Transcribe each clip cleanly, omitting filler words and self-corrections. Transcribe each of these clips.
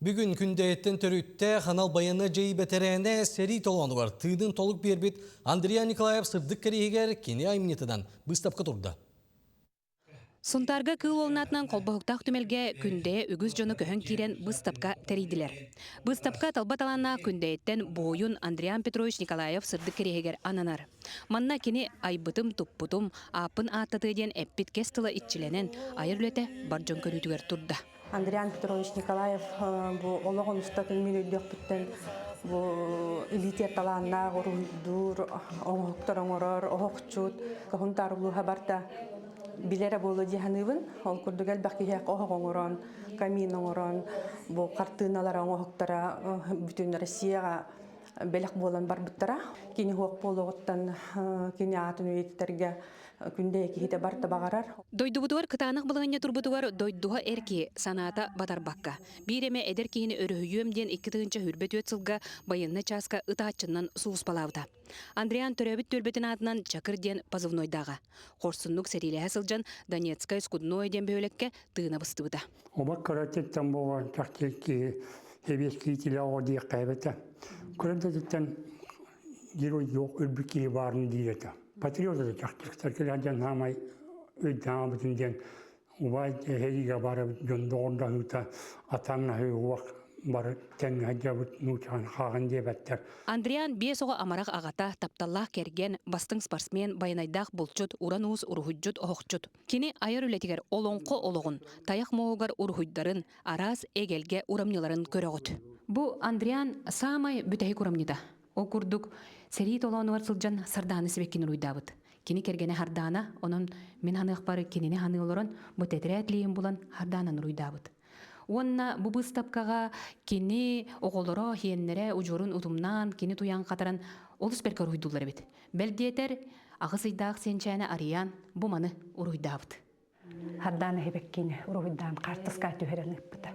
Бүгүн Күндэйэттэн төрүттээх анал байыаннай дьайыы бэтэрээнэ сэрии толоонугар тыынын толук биэрбит Андриан Николаев сырдык кэриэһигэр кини айымньытынан быыстапка турда. Сунтаарга Кыыл Уолунаатынан холбоһуктаах түмэлгэ Күндэйэ үгүс дьону көһөн киирэн быыстапка тэрийдилэр. Быыстапка талба талааннаах Күндэйэттэн буойун Андриан Петрович Николаев сырдык кэриэһигэр ананар. Манна кини айбытым-туппутум, ааппын ааттатыа диэн эппит кэс тыла иччилэнэн, айар үлэтэ бар дьон көрүүтүгэр турда. Андриан Петрович Николаев бу олоҕун устатын мин өйдүөхпүттэн бу илиитигэр талааннаах уруһуйдуур, оҥоһуктар оҥорор, оһохчут, Сунтаар улууһа барта билэрэ буолуо дии саныыбын. Ол курдук элбэх киһиэхэ оһох оҥорон, камин оҥорон, бу хартыыналара, оҥоһуктара бүтүн Россияҕа бэлэх буолан барбыттара. Кини суох буолуоҕуттан кини аатын үйэтитэргэ күндэйэ киһитэ барыта баҕарар. Дойдубутугар кытаанах балаһыанньа турбутугар дойдуһа эр киһи санаата батарбакка, биир эмэ эдэр киһини өрүһүйүөм диэн 2024 сылга байыаннай чааска ытааччыннан сулууспалаабыта. Андриан төрөөбүт түөлбэтин аатынан Чакыр диэн позывнойдааҕа. Хорсуннук сэриилэһэ сылдьан Донецкай Скудное диэн бөһүөлэккэ тыына быстыбыта. Оба кыратыттан буолан чахчы киһи сэбиэскэй тилэҕэ диэххэ эбэтэ. Кыратыттан герой жоқ өлбүт киһи баарын диир этэ. Патриот этэ чахчы кэлэн хаамай өйдөөн диэн убай эһэриигэ барабыт дьон доҕордоһуута атаҥнаһыы уох бары тэҥҥэ сылдьабыт нуучаҕын хааҕын диэбэттэр. Андриан биэс оҕо амарах аҕата, тапталлаах кэргэн, бастыҥ спортсмен, байанайдаах булчут, уран уус, уруһуйдьут, оһохчут. Кини айар үлэтигэр олоҥхо олоҕун, тайах муоһугар уруһуйдарын, араас эгэлгэ урамньыларын көрөҕүт. Бу Андриан саамай бүтэһик урамньыта. Ол курдук, сэрии толоонугар сылдьан Сардаана сибэккини уруйдаабыт. Кини кэргэнэ Хардаана, онон мин ханыахпар кинини ханыы олорон, бу тэтэрээт лииһин булан Хардаананы уруйдаабыт. Уонна бу быыстапкаҕа кини оҕолоро, хиэннэрэ удьуорун утумнаан, кини туйаан хатаран олус бэркэ уруһуйдууллар эбит. Бэл диэтэр, аҕыс ыйдаах сиэнчээнэ Арыйаан бу маны уруһуйдаабыт. Хардаана Хибеккини уруһуйдаан хаартыска түһэрэн ыыппыта.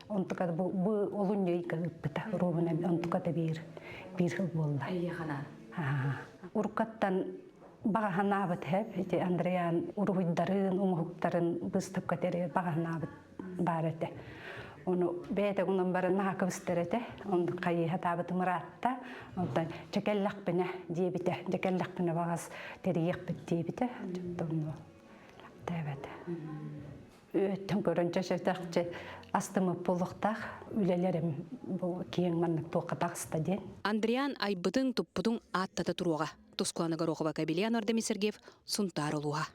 Онтука бу, бу олунньу ыйга ыыппыта. Уруһунан онтука да биир биир сыл буолла. Уруккаттан баҕаһанаабыт хэп ити Андреян уруһуйдарын, оҥоһуктарын быыстапка тэрийэр баҕаһанаабыт баар этэ. Ону бэйэтэ гынан баран наһаа кыбыстар этэ. Оннук хайыһатаабытым ыраатта. Онтон чэкэллэхпинэ диэбитэ. Дьэкэллэхпинэ баҕас тэрийиэхпит диэбитэ. Онно Тээбэтэ. Үөттэн көрөн чэчэтэхчэ астымыт буолуохтаах үлэлэрим бу киэҥ маннык туохха таҕыста диэн. Андриан айбытыҥ-туппутуҥ ааттата туруоҕа. Тускулана Горохова, Кабельян Ордемин Сергеев, Сунтаар улууһа.